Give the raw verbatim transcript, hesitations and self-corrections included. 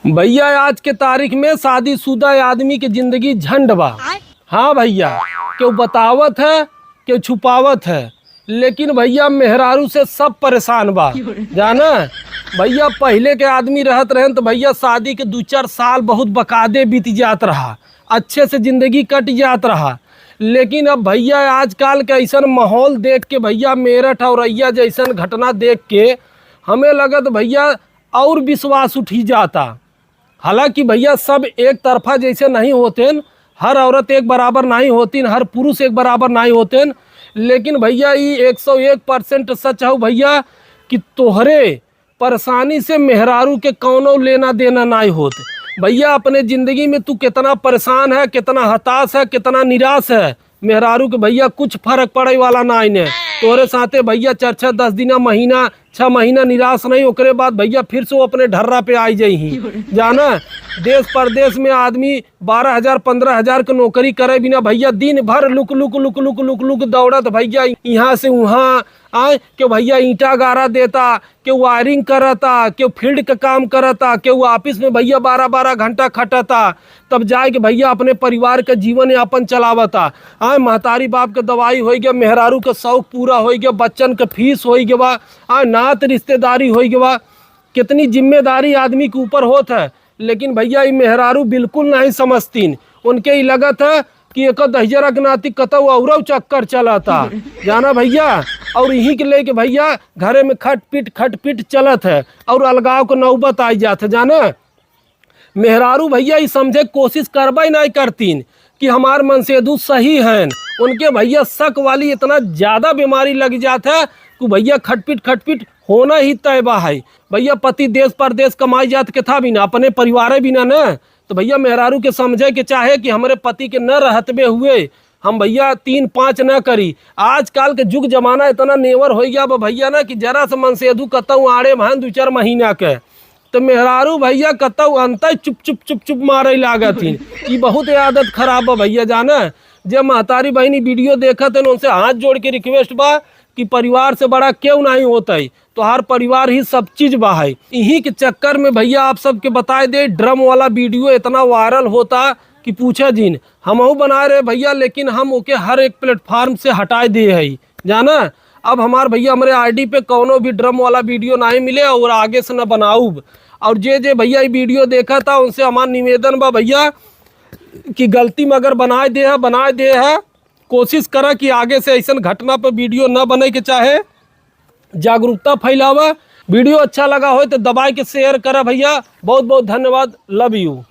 भैया, आज के तारीख में शादीशुदा आदमी के जिंदगी झंड बा। हाँ भैया, केहू बतावत है, केहू छुपावत है, लेकिन भैया, मेहरारू से सब परेशान बा। जाना भैया, पहिले के आदमी रहत रहन तो भैया, शादी के दू चार साल बहुत बकायदे बीत जात रहा, अच्छे से जिंदगी कट जात रहा। लेकिन अब भैया, आजकल के ऐसन माहौल देख के भैया, मेरठ औरैया जैसन घटना देख के हमें लगत भैया, और विश्वास उठी जाता। हालांकि भैया, सब एक तरफा जैसे नहीं होतेन, हर औरत एक बराबर नहीं होतीन, हर पुरुष एक बराबर नहीं होतेन, लेकिन भैया, ई एक सौ एक परसेंट सच हौ भैया कि तोहरे परेशानी से मेहरारू के कौनो लेना देना नहीं होत। भैया, अपने जिंदगी में तू कितना परेशान है, कितना हताश है, कितना निराश है, मेहरारू के भैया कुछ फर्क पड़े वाला ना आइने। तोहरे साथे भैया चार छः दस दिना, महीना, छः महीना निराश नहीं, ओकरे बाद भैया फिर से वो अपने ढर्रा पे आई जइहीं। जाना, देश परदेश में आदमी बारह हजार, पन्द्रह हजार के नौकरी करे बिना भैया दिन भर लुक लुक लुक लुक लुक लुक दौड़त भैया, यहाँ से वहाँ आए, केहू भैया ईंटा गारा देता, केहू wiring करता, केहू field के काम करता, केहू office में भैया बारह बारह घंटा खटता, तब जाए के भैया अपने परिवार के जीवन यापन चलावता। आए, महतारी बाप के दवाई होइ गया, मेहरारू के शौक पूरा होइ गया, बच्चन के फीस होइ गया बा, आए, नात रिश्तेदारी होइ गया बा। कितनी जिम्मेदारी आदमी के ऊपर होत है, लेकिन भैया, ई मेहरारू बिल्कुल नहीं समझतीन। उनके ई लगत है कि एक दहिजरा के नाती कतौ औरौ चक्कर चलता। जाना भैया, और यहीं के लेके भैया, घरे में खटपिट खटपिट चलत है और अलगाव के नौबत आई जात है। जाना, मेहरारू भैया, ई समझे के कोशिश करबे नहीं करतीन कि हमार मनसेधू सही हैं। उनके भैया, शक वाली इतना ज्यादा बीमारी लग जात है कि भैया, खटपिट खटपिट होना ही तय बा है। भैया, पति देश परदेश कमाई जात के था भी ना, अपने परिवारे भी ना, ना। तो भैया, मेहरारू के समझे के चाहे कि हमरे पति के न रहतबे हुए हम भैया तीन पाँच न करी। आजकल के जुग जमाना इतना नेवर होइ गया बा भैया ना, कि जरा से मनसेधू कतौ आड़े महन दू चार महीना के, तो मेहरारू भैया कतौ अंतै चुप चुप चुप चुप मारे लागत ही। ई बहुत आदत खराब बा भैया। जाना, जे महतारी बहिनी video देखत हैं, उनसे हाथ जोड़ के request बा कि परिवार से बड़ा केहू नहीं होत है, तोहार परिवार ही सब चीज बा है। इही के चक्कर में भैया, आप सबके बताए दे, drum वाला video इतना viral होता कि पूछा जिन। हमहू बनाए रहे भैया, लेकिन हम ओके हर एक platform से हटाए दिए है। जाना, अब हमार भैया, हमरे ID पे कौनो भी drum वाला video नहीं मिले और आगे से न बनाऊब। और जे जे भैया ई video देखा था, उनसे हमार निवेदन बा भैया कि गलती में अगर बनाए दे है, बनाए दे है, कोशिश करा कि आगे से ऐसन घटना पे video न बने के चाहे, जागरूकता फैलावा। Video अच्छा लगा होय तो दबाए के share करा भैया। बहुत बहुत धन्यवाद, love you।